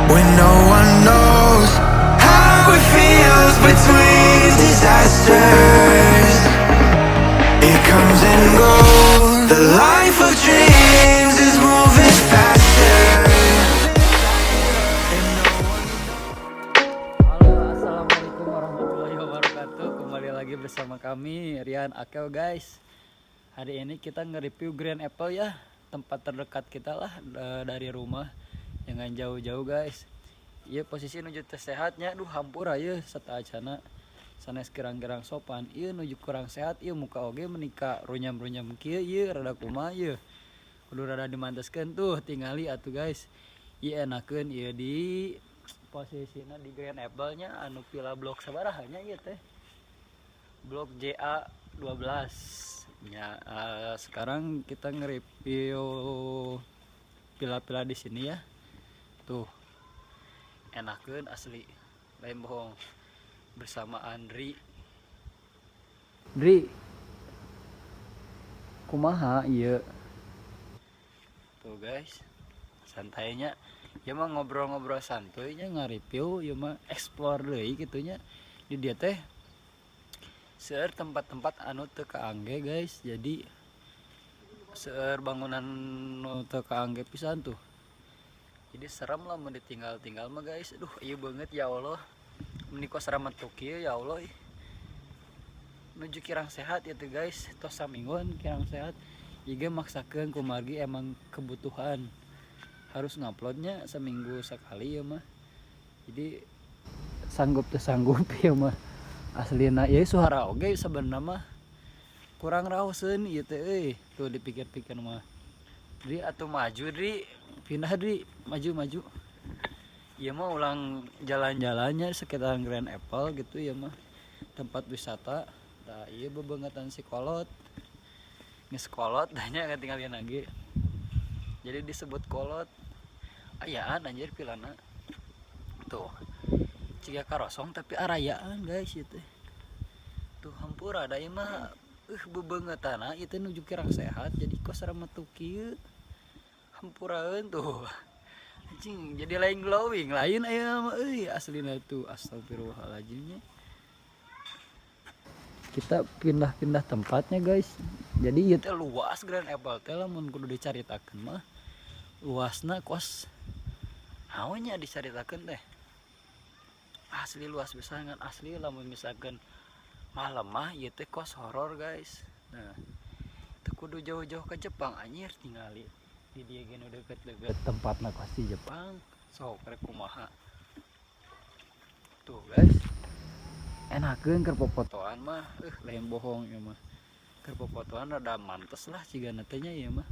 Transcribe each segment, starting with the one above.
When no one knows how it feels between disasters. It comes and goes. The life of dreams is moving faster. Halo, assalamualaikum warahmatullahi wabarakatuh. Kembali lagi bersama kami, Rian Akel, guys. Hari ini kita nge-review Grand Apple ya, tempat terdekat kita lah dari rumah. Jangan jauh-jauh, guys. Iya, posisi nuju teu sehatnya, duh, hampura ya sateuacana sanes kirang-kirang sopan. Iya, nuju kurang sehat, iya muka oge meni ka runyam-runyam kieu, ieu rada kumaha ieu. Kudu rada dimanteskeun tuh, tingali atuh, guys. Iya, enakeun ieu di posisinya di Grand Apple nya, anu villa blok sabaraha nya ieu teh, blok JA 12 ya. Sekarang kita nge-review villa-villa di sini ya. Tuh, enakeun asli, lain bohong. Bersama Andri. Andri, kumaha iya tuh, guys? Santainya ya mah, ngobrol-ngobrol santuy nya, nge-review ya mah, explore deui gitu nya. Di dieu teh seueur tempat-tempat anu teu kaangge, guys. Jadi seueur bangunan nu teu kaangge pisan tuh, jadi serem lah mun ditinggal-tinggal mah, guys. Aduh, iya banget, ya Allah, meni kos serem tuh kieu, ya Allah ih. Nuju kirang sehat ya tuh, guys, tos samingguan kirang sehat juga, maksakeun kumargi emang kebutuhan harus nguploadnya seminggu sekali ya mah. Jadi sanggup tuh sanggup ya mah aslina ya. Suara oge sebenarnya mah kurang raoseun ieu teh euy. Tuh, dipikir-pikir mah. Dri, atau maju, Dri, pindah, Dri, maju, maju. Ieu mah ulang jalan-jalannya sekitar Grand Apple gitu ya mah, tempat wisata. Nah, iya, bebengetan si kolot, geus kolot nya, tinggalin lagi jadi disebut kolot. Ayaan anjir pilana tuh, ciga karosong tapi arayaan, guys, itu tuh. Hampura da ieu mah bebengeutana ieu teh nuju kirang sehat, jadi kos metu kieu. Hampuraeun tuh, anjing, jadi lain glowing lain aya mah euy aslina tuh. Astagfirullahaladzim nya. Kita pindah-pindah tempatnya, guys. Jadi ieu teh luas Grand Apple teh, lamun kudu dicaritakeun mah luasna kos naon nya dicaritakeun teh, asli luas pisan kan. Asli lamun misalkan malam mah ieu teh kos horor, guys. Nah, teu kudu jauh-jauh ke Jepang anjir, tingali di dieu ge nu deket-deket tempatna kos di Jepang. Sok rek kumaha tuh, guys? Enakeun keur popotoan mah, lain bohong ieu mah. Keur popotoan rada mantes lah cigana teh nya ieu mah.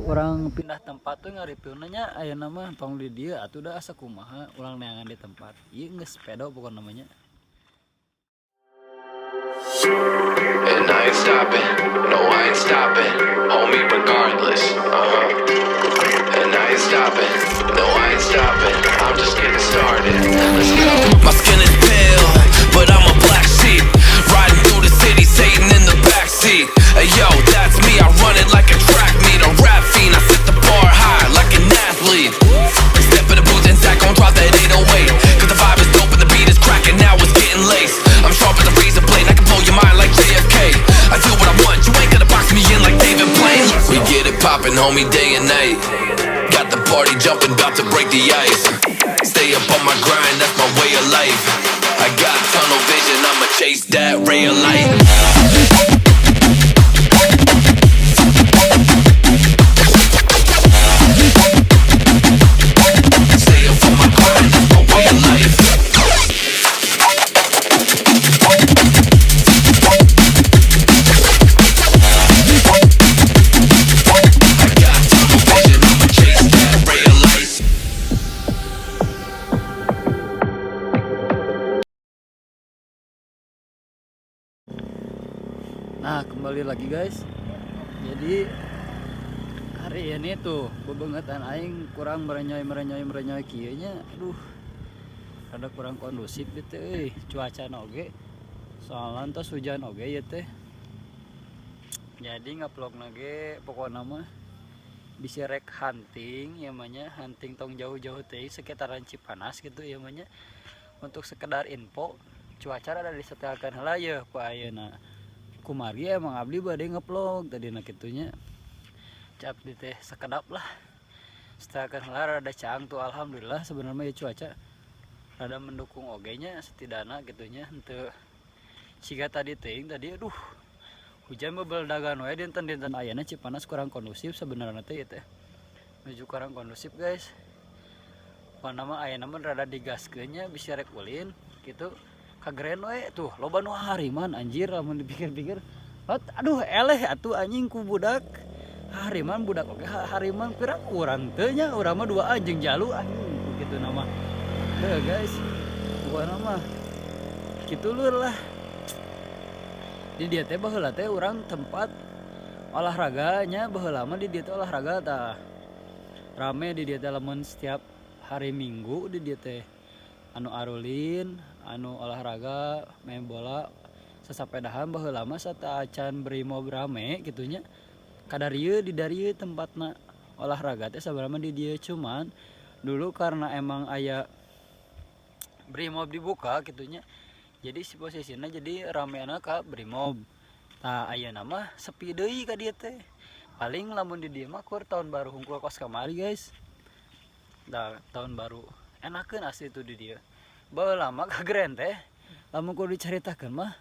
Urang pindah tempat tuh ngareview nya ayeuna mah, tong di dieu atuh da asa kumaha urang neangan di tempat ieu geus pedo pokona namanya. And I ain't stopping, no, I ain't stopping, homie, regardless. Uh huh. And I ain't stopping, no, I ain't stopping, I'm just getting started. Let's go. My skin is pale, but I'm a black sheep. Riding through the city, Satan in the backseat. Hey yo, that's me, I run it like a track meet. A rap fiend, I set the bar high like an athlete. Step in the booth and Zach gon' drop that 808. 'Cause the vibe is dope and the beat is cracking, now it's getting laced. I'm sharp as a razor blade, I can blow your mind like JFK. I do what I want, you ain't gonna box me in like David Blaine. We get it poppin', homie, day and night. Got the party jumping, about to break the ice. Stay up on my grind, that's my way of life. I got tunnel vision, I'ma chase that ray of light. Stay up on my grind, that's my way of life. I got tunnel vision, I'ma chase that ray of light. Nah, kembali lagi, guys. Jadi hari ini tuh bebengetan aing kurang merenyoy merenyoy merenyoy kieu nya. Aduh. Rada kurang kondusif gitu euy, cuaca oge. Soalnya tos hujan oge ieu teh. Jadi ngupload ge pokokna mah Bisa rek hunting ya mah nya, hunting tong jauh-jauh teh, sekitaran Cipanas gitu ya mah nya. Untuk sekedar info, cuaca rada disetelkeun heula yeuh ku ayeuna. Kumargi emang abdi bade ngevlog tadina kitu nya. Cap di teh sekedap lah. Setelkeun heula rada caang tuh, alhamdulillah sebenarnya ya cuaca rada mendukung oge nya setidakna gitu nya, henteu siga tadi teuing tadi, aduh, hujan bebeldagan we dinten-dinten ayeuna. Cipanas kurang kondusif sebenarnya teh ieu teh, menuju kurang kondusif, guys. Pokona mah ayeuna mah rada digaskeun nya, bisi rek ulin gitu ka Grand we tuh, loba nu hariman anjir lamun dipikir-pikir. Aduh, eleh atuh anjing ku budak hariman, budak oge hariman pirang urang teu nya, urang mah dua anjing jalu anjing kitu nama. Heuh guys, pokona mah kitu lur lah. Di dieu teh baheula teh urang tempat olahraganya, baheula mah di dieu teh olahraga tah. Rame di dieu teh lamun setiap hari Minggu di dieu teh, anu arulin, anu olahraga, main bola, sasapedahan. Baheula mah sateuacan Brimob rame kitu nya, kadarieu di darieu tempatna olahraga teh sabarana di dieu. Cuman dulu karena emang aya Brimob dibuka kitu nya, jadi si posisinya jadi ramena ka Brimob. Tah, ayeuna mah sepi deui ka dieu teh. Paling lamun di dieu mah kur tahun baru hungkul kos kamari, guys. Da tahun baru enakeun asli tuh di dieu. Baheula mah ka Grand teh lamun kudu dicaritakeun mah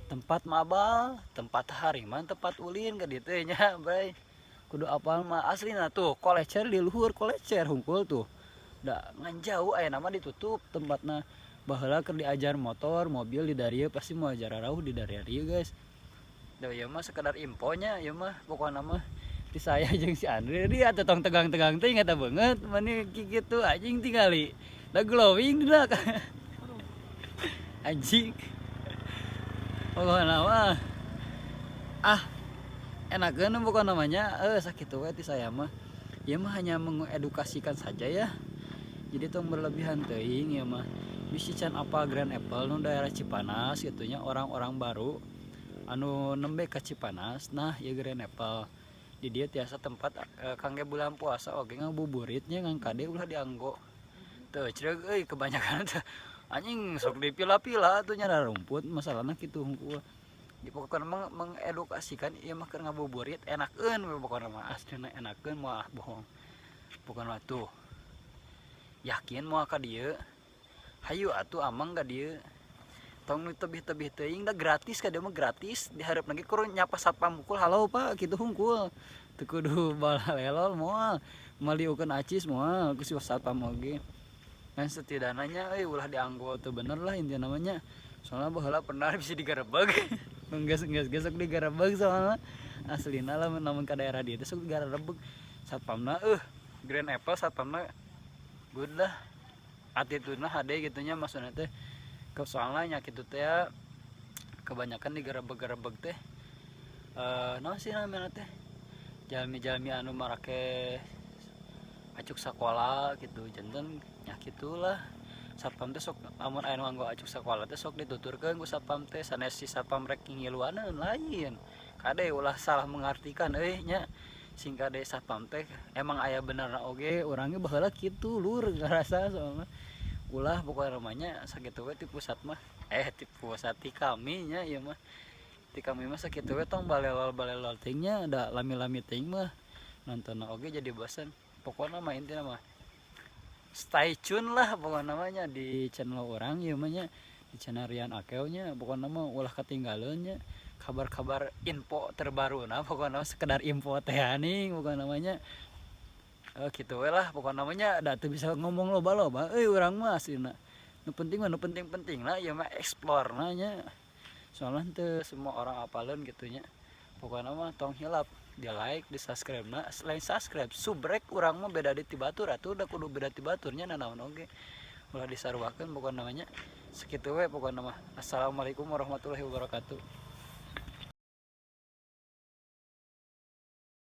tempat mabal, tempat hariman, tempat ulin ka dieu teh nya, bray. Kudu apal mah aslina tuh kolecer di luhur, kolecer hungkul tuh. Da ngan jauh, ayeuna mah ditutup tempatna. Baheula keur diajar motor, mobil di darieu, pasti moal jararauh di darieu, guys. Da ieu mah sekedar infonya ieu mah, pokona mah ti saya jeung si Andre dia atuh tong tegang-tegang teuing eta beungeut mani kikitu anjing tingali. Da glowing dina anjing. Pokona mah ah enakeun pokona mah nya, sakitu we ti saya mah. Ieu mah hanya mengedukasikan saja ya. Jadi tong berlebihan teuing ieu mah. Bisi can apal Grand Apple nu daerah Cipanas kitu nya, orang-orang baru anu nembe ka Cipanas, nah ieu Grand Apple. Di dieu tiasa tempat kangge bulan puasa oge ngabuburit nya, ngan kade ulah dianggo. Teu creug euy kebanyakan teh. Anjing sok dipila-pila atuh nya, rumput masalahna kitu hungkul. Di pokokna mah mengedukasikan ieu mah keur ngabuburit enakeun we pokona mah, aslina enakeun moal bohong. Pokona mah tuh yakin moal ka dieu. Hayu atuh amang ka dieu. Tong nu tebih-tebih teuing da gratis ka dieu mah, gratis. Di hareup lagi kur nyapa satpam hungkul, "Halo Pak," kitu hungkul. Teu kudu balalelol moal. Moal diukeun acis moal ku si satpam oge. Ngan setidaknya nya euy ulah dianggo teu bener lah intina mah nya. Soalna baheula pernah bisa digarebeg. Geus geus sok digarebeg soalna. Aslina lamun lamun ka daerah dieu teh sok digarebeg satpamna. Grand Apple satpamna good lah. Attitude-na hade gitu nya, maksudna teh soalna nya kitu teh ya, kebanyakan digarebeg-garebeg teh naon sih namanya teh, jalmi-jalmi anu marake acuk sakola gitu, janten nya kitulah. Satpam teh sok lamun aya nu nganggo acuk sakola teh sok dituturkeun ku satpam teh, sanes si satpam rek ngiluaneun, lain. Kade ulah salah mengartikan euy nya. Sing kade satpam teh emang aya benerna oge, urang ge baheula kitu lur ngarasa soalna. Ulah pokona mah nya sakitu we ti pusat mah, ti pusat ti kami nya ieu mah. Ti kami mah sakitu we, tong balelol-balelol teuing nya, da lami-lami teuing mah nontonna oge jadi bosen. Pokona mah intina mah stay tune lah pokona mah nya di channel urang ieu mah nya, di channel Rian Akew nya. Pokona mah ulah katinggaleun nya kabar-kabar info terbaru. Nah, pokona mah sekedar info teh ning pokona mah nya. Kitu we lah pokona mah nya, da teu bisa ngomong loba-loba euy urang mah aslina. Nu penting mah nu penting-penting lah ieu mah, explore na nya. Soalna teu semua orang apaleun kitu nya. Pokona mah tong hilap di like, di subscribe na, selain subscribe, subrek. Urang mah beda di ti batur atuh, da kudu beda ti batur nya nanaon oge. Ulah disaruakeun pokona mah nya. Sakitu we pokona mah. Assalamualaikum warahmatullahi wabarakatuh.